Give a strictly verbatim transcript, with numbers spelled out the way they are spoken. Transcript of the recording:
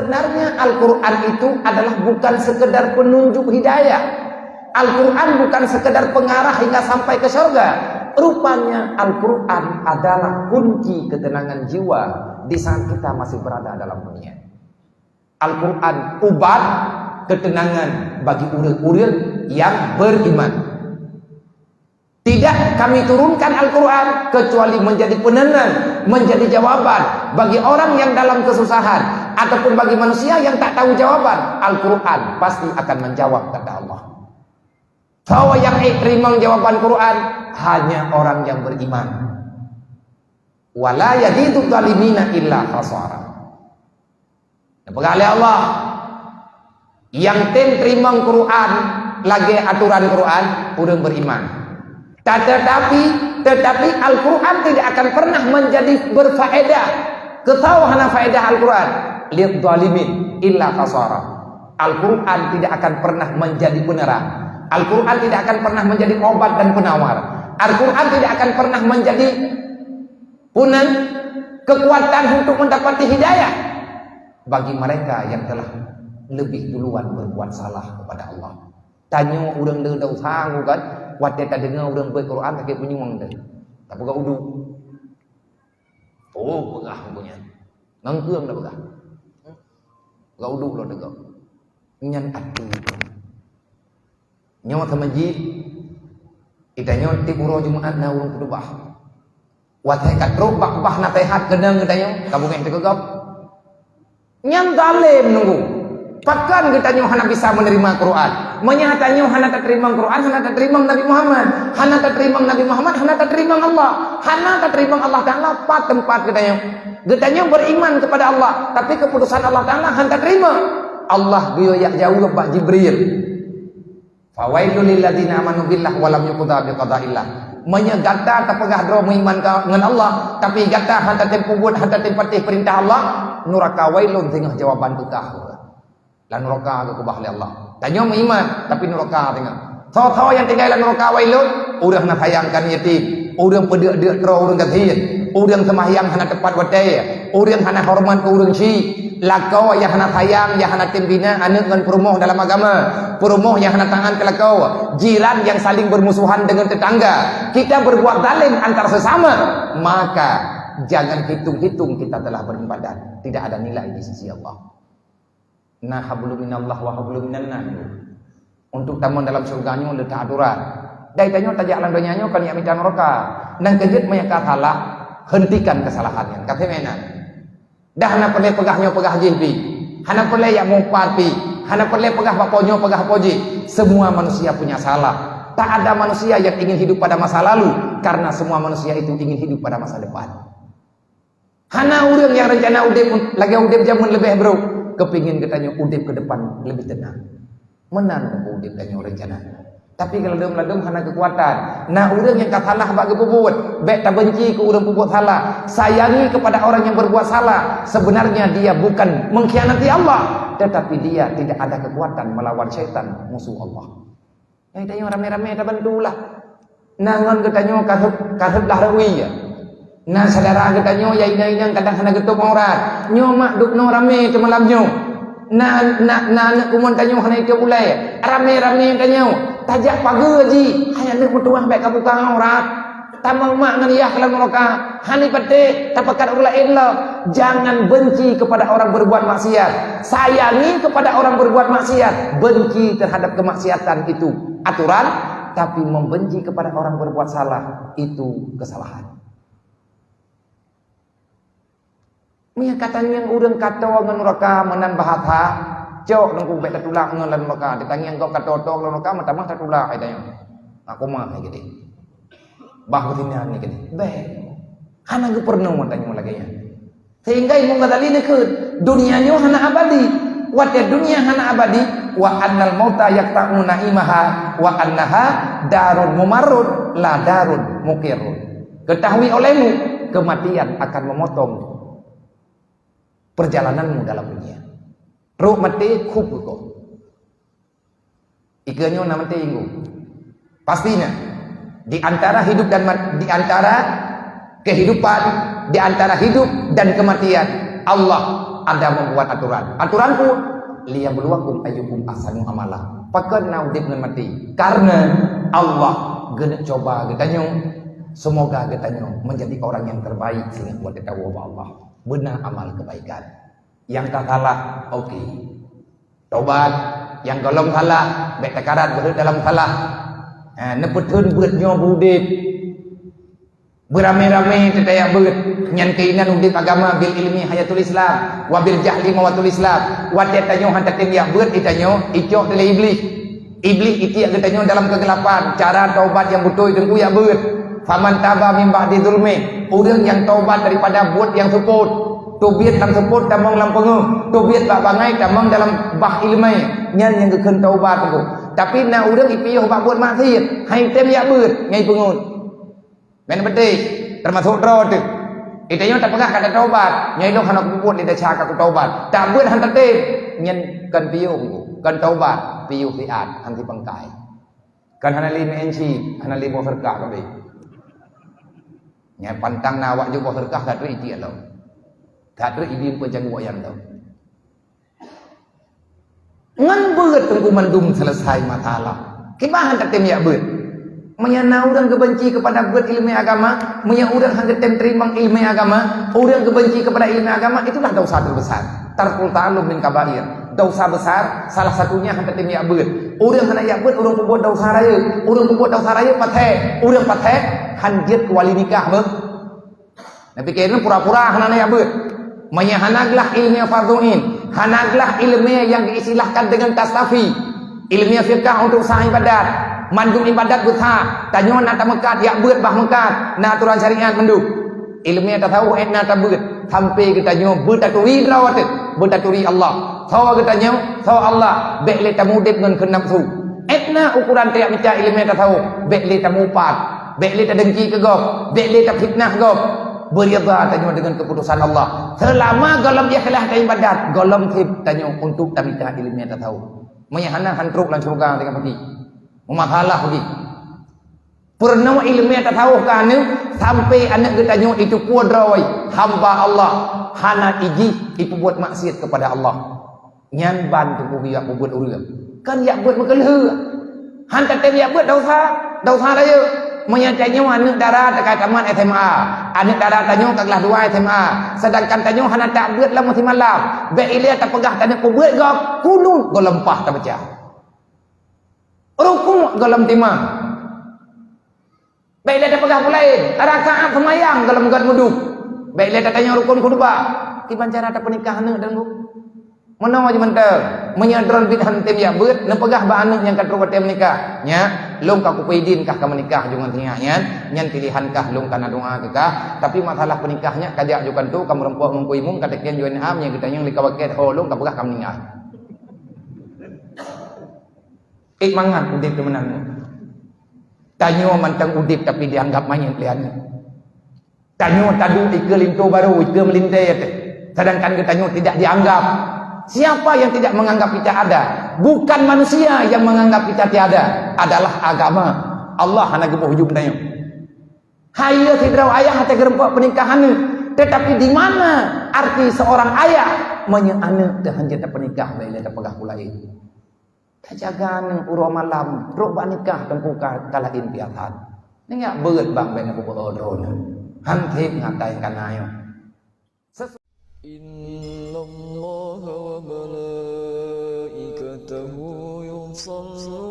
Sebenarnya Al-Quran itu adalah bukan sekedar penunjuk hidayah. Al-Quran bukan sekedar pengarah hingga sampai ke surga. Rupanya Al-Quran adalah kunci ketenangan jiwa di saat kita masih berada dalam dunia. Al-Quran ubat ketenangan bagi ureuëng-ureuëng yang beriman. Tidak Kami turunkan Al-Quran kecuali menjadi penenang, menjadi jawaban bagi orang yang dalam kesusahan, ataupun bagi manusia yang tak tahu jawaban. Al-Quran pasti akan menjawab, kata Allah. Soe nyang ék teurimong jawaban Quran? Hanya orang yang beriman. Wala yazidu zalimina illa khasara. Peugah lé Allah, nyang tem teurimong Quran lagée aturan Quran, ureuëng beriman. Ta-, tetapi, tetapi Al-Quran tidak akan pernah menjadi berfaedah. Keu soe hana faedah Al-Quran? Lidh zalimin illa khasara. Al-Quran tidak akan pernah menjadi penerang. Al-Quran tidak akan pernah menjadi obat dan penawar. Al-Quran tidak akan pernah menjadi punan kekuatan untuk mendapati hidayah bagi mereka yang telah lebih duluan berbuat salah kepada Allah. Tanyoe ureuëng le dau sangu kan, watée tadeungoe ureuëng beuet Quran sakét punyueng teuh. Tapeugah uduk. Oh, peugah buku nyan. Ngon keueng dah peugah. Peugah uduk lom teuh. Nyan atu. Nyoe ka masjid, geutanyoe tieb uroe Jumat na ureuëng peutubah. Watée ka trok bak bah naseuhat keunong geutanyoe, ka beungéh teuh keu gob. Nyan zalém nunggu. Pakon geutanyoe hana bisa menerima Quran? Meunyoe tanyoe hana tateurimong Quran, hana tateurimong Nabi Muhammad. Hana tateurimong Nabi Muhammad, hana tateurimong Allah. Hana tateurimong Allah Taala, pat teumpat geutanyoe? Geutanyoe beriman kepada Allah, tapi keputusan Allah Taala hana tateurimong. Allah geuyue jak jaweueb bak Jibril. Fawailul lil ladzina amanu billah wa lam yuqda bi qadaillah. Meunyoe gata tapeugah droe meuiman ka, ngon Allah, tapi gata hana tatem peubuet, hana tatem patéh peurintah Allah, nuraka wailun singoh jawaban keu kah. Lam nuraka geukeubah lé Allah. Tanyoe meuiman, tapi nuraka singoh. Soe-soe nyang tinggai lam nuraka wailun, ureuëng hana sayang keu yatim, ureuëng peudeuk-deuk droe ureuëng gasien, ureuëng seumahyang hana teupat watée, ureuëng hana horeumat keu ureuëng syik, lakoe nyang hana sayang, nyang hana tem bina aneuëk ngon peurumoh dalam agama, peurumoh nyang hana taát keu lakoe, jiran nyang saling bermusuhan dengan tetangga, kita berbuat zalim antar sesama, maka jangan hitung-hitung kita telah beribadat, tidak ada nilai di sisi Allah. Na hablum minallah wa hablum minannas. Untuk tamong dalam syurga nyoe le teuatoran. Dai tanyoe tajak lam donya nyoe kon jak mita nuraka. Nyang keujeuet meunyo ka salah, hentikan kesalahan nyan. Ka seumenan. Dah hana peureulée peugah nyoe peugah jih pi. Hana peureulée jak meupat pi. Hana peureulée peugah bak po nyoe peugah po jih. Semua manusia punya salah. Tak ada manusia yang ingin hidup pada masa lalu, karena semua manusia itu ingin hidup pada masa depan. Hana ureuëng nyang reuncana udeb lagée udeb jameun leubeh brok, keupingin geutanyoe udeb keu depan leubeh teunang. Meunan udeb tanyoe reuncana. Tapi keu ladom-ladom hana keukuatan. Na ureuëng nyang ka salah bak geupeubuet, bék tabenci keu ureuëng peubuet salah. Sayangi kepada orang yang berbuat salah. Sebenarnya dia bukan mengkhianati Allah, tetapi dia tidak ada kekuatan melawan syaitan, musuh Allah. Nyang tanyoe ramé-ramé tabantulah. Na ngon geutanyoe ka seb-, ka seublah rawi, ya. Na syedara geutanyoe nyang inong-inong kadang hana geutôb aurat. Nyoe mak dubnoe ramé teumalam nyoe. Na, na, na aneuëk kuman tanyoe hana itôb ulée. Ramé-ramé tanyoe. Tajak pageue jih. Hai aneuëk meutuwah bék kabuka aurat. Tamong mak ngon yah lam nuraka. Hana patéh tapakat ureuëng laén lom. Jangan benci kepada orang berbuat maksiat. Sayangi kepada orang berbuat maksiat. Benci terhadap kemaksiatan itu aturan, tapi membenci kepada orang berbuat salah itu kesalahan. Meunyo ka tangieng ureuëng ka toe ngon nuraka meunan bahasa, cok teungku bék tatulak ngon lam nuraka. Ditangieng gob ka toe-toe ngon nuraka, meutamah tatulak, hai tanyoe. Aku mah hai geude. Bah beusinan ni geude. Bék. Hana geupeurunoe tanyoe lagée nyan. Sehingga Imam Ghazali neukheun, dunia nyoe hana abadi. Watée dunia hana abadi, wa annal mauta yaqta'u na'imaha, wa annaha darun mumarrun, la darun muqirrun. Ketahui olehmu, kematian akan memotong perjalananmu dalam dunia. Trok maté, khup geukoh. Ikeue nyoe na maté inggu. Pasti na. Di antara hidup dan mat-, di antara kehidupan, di antara hidup dan kematian, Allah Ada membuat aturan. Aturan pun, "Liyabluwakum ayyukum ahsanu amala." Pakon na udeb ngon maté. Karena Allah geuneuk coba geutanyoe, semoga geutanyoe menjadi orang yang terbaik singoh watée tawoe bak Allah. Beuna amal kebaikan. Nyang ka salah, oke. Tobat. Nyang gohlom salah, bék takarat beuet dalam salah. Ha, neupeutheun beuet nyoe beuudeb. Beuramé-ramé teutayak beuet, nyan keuinan udeb agama, "Bil ilmi hayatul Islam, wa bil jahli mawatul Islam." Watée tanyoe han tatem yak beuet, itanyoe icok dilé Iblih. Iblih itiek geutanyoe dalam keugelapan, cara taubat nyang beutôi teungku yak beuet. "Faman taba min ba'di zulmi," ureuëng nyang taubat daripada buet nyang seupôt, teubiet lam seupôt tamong lam peungeuh, teubiet bak bangai tamong dalam bah ileumé, nyan nyang geukheun taubat teungku. Tapi na ureuëng ipiôh bak buet maksiet, han item yak beuet, nyan ipeungeut. Meunan beutôi, teumasok droe teuh. Itanyoe tapeugah ka tatobat, nyoe ilong hana kupeubuet lé desya ka kutobat. Tabeuet han tatem, nyan kon piôh, kon tobat, piôh siat, han sipangkai. Kon hana lé meu'en cit, hana lé boh seureukat kabeh. Nyan pantang na awak jeuet boh seureukat, ka trok itiek lom. Ka trok idin peucangguek nyang lom. Ngon beuet teungku mandum selesai masalah. Kiban han tatem yak beuet. Meunyoe na ureuëng geubenci kepada beuet ileumé agama, meunyoe ureuëng han geutem teurimong ileumé agama, ureuëng geubenci kepada ileumé agama, itulah dosa terbesar. Tarkul ta'allum min kabair. Dosa besar, salah satunya han tatem yak beuet. Ureuëng hana yak beuet, ureuëng peubuet dosa rayeuk. Ureuëng peubuet dosa rayeuk patéh. Ureuëng patéh han jeuet keu wali nikah beuh. Neupike nyoe pura-pura hana na yak beuet. Meunyoe hana glah ileumé fardhu ain, hana glah ileumé nyang geuistilahkan deungon tastafi, ileumé fiqah untuk sah ibadat, mandum ibadat beusa, tanyoe na tameukat yak beuet bah meukat, na aturan syariat mandum. Ileumé tasawuf ék na tabeuet, sampai geutanyoe beutaturi droe teuh, beutaturi Allah. Soe geutanyoe, soe Allah, bék lé tamuudeb ngon kheun nafeusu. Ék na ukoran tajak mita ileumé tasawuf, bék lé tamupat, bék lé tadengki keu gob, bék lé tafitnah gob. Beuridha tanyoe deungon keuputosan Allah. Seulama gohlom ikhlas taibadat, gohlom seb tanyoe untuk tamita ileumé tasawuf. Meunyoe hana, han trok lam syeuruga tinggai peugi. Meumasalah peugi. Peurunoe ileumé tasawuf keu aneuk, sampai aneuk geutanyoe iteupeue droe hamba Allah, hana ijih ipeubuet maksiet keupada Allah. Nyan ban teungku yak peubuet ureuëng. Kan yak beuet meukeulheueh. Han tatem yak beuet dosa, dosa rayeuk. Meunyoe tanyoe aneuk dara teuka tamat S M A, aneuk dara tanyoe ka glah dua S M A, sedangkan tanyoe hana tabeuet lam meusimalam, bék ilée tapeugah taneuk peubuet gob, kunut gohlom paih tabeucah. Rukuk gohlom timang. Bék lé tapeugah peue laén, rakaat seumayang gohlom göt meuduek. Bék lé tatanyong rukon khutbah. Kiban cara tapeunikah aneuk dan bu. Meunoe jih mantong. Meunyoe droe biet han tem yak beuet, neupeugah bak aneuk nyang ka trok watée meunikah, "Nyak, lôn ka kupeuidin kah ka meunikah deungon si nyak nyan, nyan pilihan kah, lôn ka na doa keu kah, tapi masalah peunikah nyak ka jak ju kantô, ka meurumpok ngon ku imum, ka teuken juan am nyang geutanyong lé ka wakét, ho lôn ka peugah ka meuninggai." Ék mangat udeb teuh meunan. Tanyoe mantong udeb tapi dianggap manyét lé aneuk. Tanyoe taduek ikeue linto barô, ikeue meulintée teuh. Sedangkan geutanyoe tidak dianggap. Siapa yang tidak menganggap kita ada? Bukan manusia yang menganggap kita tiada, adalah agama. Allah hana geuboh ujong tanyoe. Hayeue sidroe ayah até geurumpok peunikah aneuk, tetapi di mana arti seorang ayah meunyoe aneuk teuh hanjeuet tapeunikah, bék lé tapeugah peue laén. Tajaga aneuk uroe malam, trok bak nikah teungku ka, ka laén piasan. Nyak beuet bang bék neupeubuet droeneuh. Han seb ngatai ka na nyoe. Innallaha wa malaikatahu yusalluna